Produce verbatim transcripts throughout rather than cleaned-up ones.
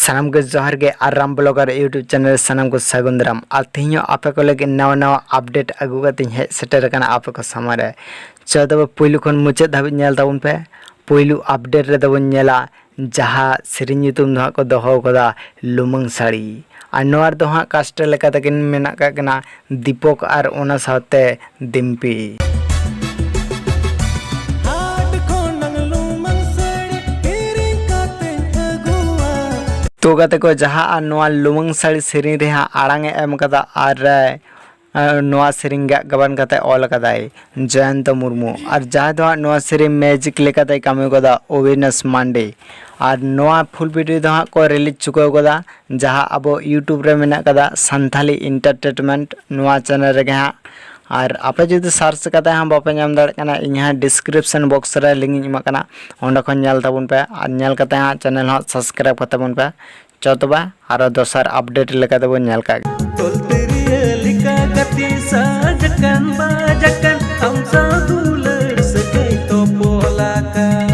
ᱥᱟᱱᱟᱢ ᱠᱚ ᱡᱚᱦᱟᱨ ᱜᱮ ᱟᱨ ᱨᱟᱢ ᱵᱞᱚᱜᱟᱨ YouTube ᱪᱮᱱᱮᱞ ᱨᱮ ᱥᱟᱱᱟᱢ ᱠᱚ ᱥᱟᱹᱜᱩᱱ ᱫᱟᱨᱟᱢ᱾ ᱟᱨ ᱛᱮᱦᱮᱧ ᱦᱚᱸ ᱟᱯᱮ ᱠᱚ ᱞᱟᱹᱜᱤᱫ ᱱᱟᱣᱟ ᱱᱟᱣᱟ ᱟᱯᱰᱮᱴ ᱟᱹᱜᱩ ᱠᱟᱛᱮᱧ ᱦᱮᱡ ᱥᱮᱴᱮᱨ ᱟᱠᱟᱱᱟ ᱟᱯᱮ ᱠᱚ ᱥᱟᱢᱟᱝ ᱨᱮ᱾ ᱪᱚ ᱛᱚᱵᱮ ᱯᱩᱭᱞᱩ ᱠᱷᱚᱱ ᱢᱩᱪᱟᱹᱫ ᱫᱷᱟᱹᱵᱤᱡ ᱧᱮᱞ ᱛᱟᱵᱚᱱ ᱯᱮ᱾ ᱯᱩᱭᱞᱩ ᱟᱯᱰᱮᱴ ᱨᱮᱫᱚ ᱵᱚᱱ ᱧᱮᱞᱟ ᱡᱟᱦᱟᱸ ᱥᱮᱨᱮᱧ ᱧᱩᱛᱩᱢ ᱫᱚ ᱦᱟᱸᱜ ᱠᱚ ᱫᱚᱦᱚ ᱟᱠᱟᱫᱟ ᱞᱩᱢᱟᱹᱝ ᱥᱟᱹᱲᱤ᱾ ᱟᱨ ᱱᱚᱣᱟ ᱨᱮᱫᱚ ᱦᱟᱸᱜ ᱠᱟᱥᱴ ᱞᱮᱠᱟ ᱛᱮᱠᱤᱱ ᱢᱮᱱᱟᱜ ᱠᱟᱜ ᱠᱤᱱᱟ ᱫᱤᱯᱚᱠ ᱟᱨ ᱚᱱᱟ ᱥᱟᱶᱛᱮ ᱫᱤᱢᱯᱤ᱾ ᱦᱟᱴ ᱠᱷᱚᱱᱟᱝ ᱞᱩᱢᱟᱹᱝ ᱥᱟᱹᱲᱤ ᱠᱤᱨᱤᱧ ᱠᱟᱛᱮᱧ ᱟᱹᱜᱩᱣᱟ᱾ ᱛᱚ ᱜᱟᱛᱮ ᱠᱚ, ᱡᱟᱦᱟᱸ ᱟᱨ ᱱᱚᱣᱟ ᱞᱩᱢᱟᱹᱝ ᱥᱟᱹᱲᱤ ᱥᱮᱨᱮᱧ ᱨᱮᱦᱟᱸᱜ ᱟᱲᱟᱝ ᱮ ᱮᱢ ᱠᱟᱫᱟ ᱟᱨ, ᱟᱨ ᱱᱚᱣᱟ ᱥᱮᱨᱮᱧ ᱜᱟᱜ ᱜᱟᱵᱟᱱ ᱠᱟᱛᱮ ᱚᱞ ᱠᱟᱫᱟᱭ ᱡᱚᱭᱚᱱᱛᱚ ᱢᱩᱨᱢᱩ᱾ ᱟᱨ ᱡᱟᱦᱟᱸᱭ ᱫᱚ ᱦᱟᱸᱜ ᱱᱚᱣᱟ ᱥᱮᱨᱮᱧ ᱢᱮᱡᱤᱠ ᱞᱮᱠᱟᱛᱮᱭ ᱠᱟᱹᱢᱤ ᱠᱟᱫᱟ ᱚᱵᱤᱱᱟᱥ ᱢᱟᱱᱰᱮ᱾ ᱟᱨ ᱱᱚᱣᱟ ᱯᱷᱩᱞ ᱵᱷᱤᱰᱤᱭᱳ ᱫᱚ ᱦᱟᱸᱜ ᱠᱚ ᱨᱤᱞᱤᱡᱽ ᱪᱩᱠᱟᱹᱣ ᱠᱟᱫᱟ ᱡᱟᱦᱟᱸ ᱟᱵᱚ YouTube ᱨᱮ ᱢᱮᱱᱟᱜ ᱠᱟᱫᱟ ᱥᱟᱱᱛᱷᱟᱞᱤ ᱮᱱᱴᱟᱨᱴᱮᱱᱢᱮᱱᱴ ᱱᱚᱣᱟ ᱪᱮᱱᱮᱞ ᱨᱮᱜᱮ ᱦᱟᱸᱜ᱾ ᱟᱨ ᱟᱯᱮ ᱡᱩᱫᱤ ᱥᱟᱨᱪ ᱠᱟᱛᱮ ᱦᱚᱸ ᱵᱟᱯᱮ ᱧᱟᱢ ᱫᱟᱲᱮᱭᱟᱜ ᱠᱟᱱᱟ, ᱤᱧ ᱦᱟᱸᱜ ᱰᱤᱥᱠᱨᱤᱯᱥᱚᱱ ᱵᱚᱠᱥ ᱨᱮ ᱞᱤᱝᱠ ᱤᱧ ᱮᱢᱟᱜ ᱠᱟᱱᱟ, ᱚᱸᱰᱮ ᱠᱷᱚᱱ ᱧᱮᱞ ᱛᱟᱵᱚᱱ ᱯᱮ᱾ ᱟᱨ ᱧᱮᱞ ᱠᱟᱛᱮ ᱦᱟᱸᱜ ᱪᱮᱱᱮᱞ ᱦᱚᱸ ᱥᱟᱵᱥᱠᱨᱟᱭᱤᱵ ᱠᱟᱛᱟ ᱵᱚᱱ ᱯᱮ᱾ ᱪᱚ ᱛᱚᱵᱮ ᱟᱨᱚ ᱫᱚᱥᱟᱨ ᱟᱯᱰᱮᱴ ᱞᱮᱠᱟ ᱛᱮᱵᱚᱱ ᱧᱮᱞ ᱠᱟᱜ ᱜᱮ᱾ ᱛᱚᱞ ᱛᱤᱨᱭᱟᱹ ᱞᱮᱠᱟ ᱜᱟᱛᱮ ᱥᱟᱡ ᱟᱠᱟᱱ ᱵᱟᱡ ᱟᱠᱟᱱ ᱟᱢ ᱥᱟᱶ ᱫᱩᱞᱟᱹᱲ ᱥᱟᱹᱜᱟᱹᱭ ᱛᱚᱯᱚᱞ ᱟᱠᱟᱱ᱾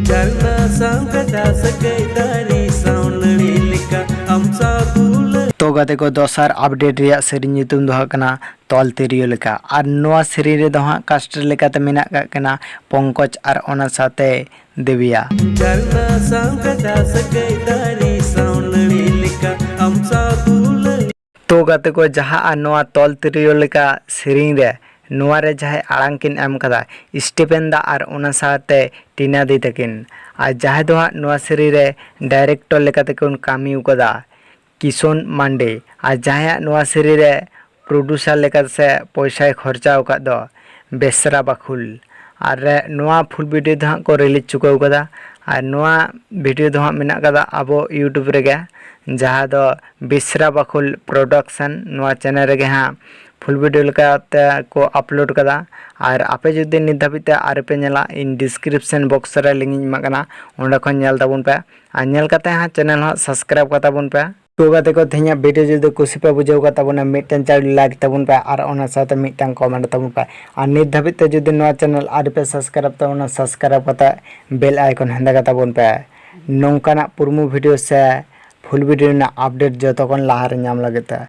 ᱡᱷᱟᱨᱱᱟ ᱥᱟᱶ ᱜᱟᱰᱟ ᱥᱟᱹᱜᱟᱹᱭ ᱫᱟᱨᱮ ᱥᱟᱶ ᱱᱟᱹᱲᱤ ᱞᱮᱠᱟ ᱟᱢ ᱥᱟᱶ ᱫᱩᱞᱟᱹᱲ᱾ ᱛᱚ ᱜᱟᱛᱮ ᱠᱚ, ᱫᱚᱥᱟᱨ ᱟᱯᱰᱮᱴ ᱨᱮᱭᱟᱜ ᱥᱮᱨᱮᱧ ᱧᱩᱛᱩᱢ ᱫᱚ ᱦᱩᱭᱩᱜ ᱠᱟᱱᱟ ᱛᱚᱞ ᱛᱤᱨᱭᱳ ᱞᱮᱠᱟ᱾ ᱟᱨ ᱱᱚᱣᱟ ᱥᱮᱨᱮᱧ ᱨᱮᱫᱚ ᱦᱟᱸᱜ ᱠᱟᱥᱴ ᱞᱮᱠᱟᱛᱮ ᱢᱮᱱᱟᱜ ᱠᱟᱜ ᱠᱤᱱᱟ ᱯᱚᱝᱠᱚᱡᱽ ᱟᱨ ᱚᱱᱟ ᱥᱟᱶᱛᱮ ᱫᱮᱵᱤᱭᱟ᱾ ᱡᱷᱟᱨᱱᱟ ᱥᱟᱶ ᱜᱟᱰᱟ ᱥᱟᱹᱜᱟᱹᱭ ᱫᱟᱨᱮ ᱥᱟᱶ ᱱᱟᱹᱲᱤ ᱞᱮᱠᱟ ᱟᱢ ᱥᱟᱶ ᱫᱩᱞᱟᱹᱲ᱾ ᱛᱚ ᱜᱟᱛᱮ ᱠᱚ, ᱡᱟᱦᱟᱸ ᱟᱨ ᱱᱚᱣᱟ ᱛᱚᱞ ᱛᱤᱨᱭᱳ ᱞᱮᱠᱟ ᱥᱮᱨᱮᱧ ᱨᱮ, ᱱᱚᱣᱟ ᱨᱮ ᱡᱟᱦᱟᱸᱭ ᱟᱲᱟᱝ ᱠᱤᱱ ᱮᱢ ᱠᱟᱫᱟ ᱥᱴᱤᱯᱮᱱ ᱫᱟ ᱟᱨ ᱚᱱᱟ ᱥᱟᱶᱛᱮ ᱴᱤᱱᱟ ᱫᱤ ᱛᱟᱹᱠᱤᱱ᱾ ᱟᱨ ᱡᱟᱦᱟᱸᱭ ᱫᱚ ᱦᱟᱸᱜ ᱱᱚᱣᱟ ᱥᱮᱨᱮᱧ ᱨᱮ ᱰᱟᱭᱨᱮᱠᱴᱚᱨ ᱞᱮᱠᱟ ᱛᱮᱠᱤᱱ ᱠᱟᱹᱢᱤ ᱠᱟᱫᱟ ᱠᱤᱥᱚᱱ ᱢᱟᱱᱰᱮ᱾ ᱟᱨ ᱡᱟᱦᱟᱸᱭᱟᱜ ᱱᱚᱣᱟ ᱥᱮᱨᱮᱧ ᱨᱮ ᱯᱨᱚᱰᱩᱥᱟᱨ ᱞᱮᱠᱟ ᱥᱮ ᱯᱚᱭᱥᱟᱭ ᱠᱷᱚᱨᱪᱟ ᱟᱠᱟᱫ ᱫᱚ ᱵᱮᱥᱨᱟ ᱵᱟᱠᱷᱩᱞ᱾ ᱟᱨ ᱱᱚᱣᱟ ᱯᱷᱩᱞ ᱵᱷᱤᱰᱤᱭᱳ ᱫᱚ ᱦᱟᱸᱜ ᱠᱚ ᱨᱤᱞᱤᱡᱽ ᱪᱩᱠᱟᱹᱣ ᱠᱟᱫᱟ᱾ ᱟᱨ ᱱᱚᱣᱟ ᱵᱷᱤᱰᱤᱭᱳ ᱫᱚ ᱦᱟᱸᱜ ᱢᱮᱱᱟᱜ ᱠᱟᱫᱟ ᱟᱵᱚ YouTube ᱨᱮᱜᱮ, ᱡᱟᱦᱟᱸ ᱫᱚ ᱵᱮᱥᱨᱟ ᱵᱟᱠᱷᱩᱞ ᱯᱨᱚᱰᱟᱠᱥᱚᱱ, ᱱᱚᱣᱟ ᱪᱮᱱᱮᱞ ᱨᱮᱜᱮ ᱦᱟᱸᱜ ᱯᱷᱩᱞ ᱵᱷᱤᱰᱤᱭᱳ ᱞᱮᱠᱟᱛᱮ ᱠᱚ ᱟᱯᱞᱳᱰ ᱠᱟᱫᱟ᱾ ᱟᱨ ᱟᱯᱮ ᱡᱩᱫᱤ ᱱᱤᱛ ᱫᱷᱟᱹᱵᱤᱡ ᱛᱮ ᱟᱹᱣᱨᱤ ᱯᱮ ᱧᱮᱞᱟ, ᱤᱧ ᱰᱤᱥᱠᱨᱤᱯᱥᱚᱱ ᱵᱚᱠᱥ ᱨᱮ ᱞᱤᱝᱠ ᱤᱧ ᱮᱢᱟᱜ ᱠᱟᱱᱟ, ᱚᱸᱰᱮ ᱠᱷᱚᱱ ᱧᱮᱞ ᱛᱟᱵᱚᱱ ᱯᱮ᱾ ᱟᱨ ᱧᱮᱞ ᱠᱟᱛᱮ ᱦᱟᱸᱜ ᱪᱮᱱᱮᱞ ᱦᱚᱸ ᱥᱟᱵᱥᱠᱨᱟᱭᱤᱵ ᱠᱟᱛᱟ ᱵᱚᱱ ᱯᱮ᱾ ᱛᱚ ᱜᱟᱛᱮ ᱠᱚ, ᱛᱮᱦᱮᱧᱟᱜ ᱵᱷᱤᱰᱤᱭᱳ ᱡᱩᱫᱤ ᱠᱩᱥᱤ ᱯᱮ ᱵᱩᱡᱷᱟᱹᱣ ᱠᱟᱫ ᱛᱟᱵᱚᱱᱟ, ᱢᱤᱫᱴᱮᱱ ᱪᱟᱲ ᱞᱟᱭᱤᱠ ᱛᱟᱵᱚᱱ ᱯᱮ ᱟᱨ ᱚᱱᱟ ᱥᱟᱶᱛᱮ ᱢᱤᱫᱴᱟᱝ ᱠᱚᱢᱮᱱᱴ ᱛᱟᱵᱚᱱ ᱯᱮ᱾ ᱟᱨ ᱱᱤᱛ ᱫᱷᱟᱹᱵᱤᱡ ᱛᱮ ᱡᱩᱫᱤ ᱱᱚᱣᱟ ᱪᱮᱱᱮᱞ ᱟᱹᱣᱨᱤ ᱯᱮ ᱥᱟᱵᱥᱠᱨᱟᱭᱤᱵ ᱛᱟᱵᱚᱱᱟ, ᱥᱟᱵᱥᱠᱨᱟᱭᱤᱵ ᱠᱟᱛᱮ ᱵᱮᱞ ᱟᱭᱠᱚᱱ ᱦᱮᱸᱫᱮ ᱠᱟᱛᱟ ᱵᱚᱱ ᱯᱮ᱾ ᱱᱚᱝᱠᱟᱱᱟᱜ ᱯᱩᱨᱢᱩ ᱵᱷᱤᱰᱤᱭᱳ ᱥᱮ ᱯᱷᱩᱞ ᱵᱷᱤᱰᱤᱭᱳ ᱨᱮᱱᱟᱜ ᱟᱯᱰᱮᱴ ᱡᱚᱛᱚ ᱠᱷᱚᱱ ᱞᱟᱦᱟᱨᱮ ᱧᱟᱢ ᱞᱟᱹᱜᱤᱫ ᱛᱮ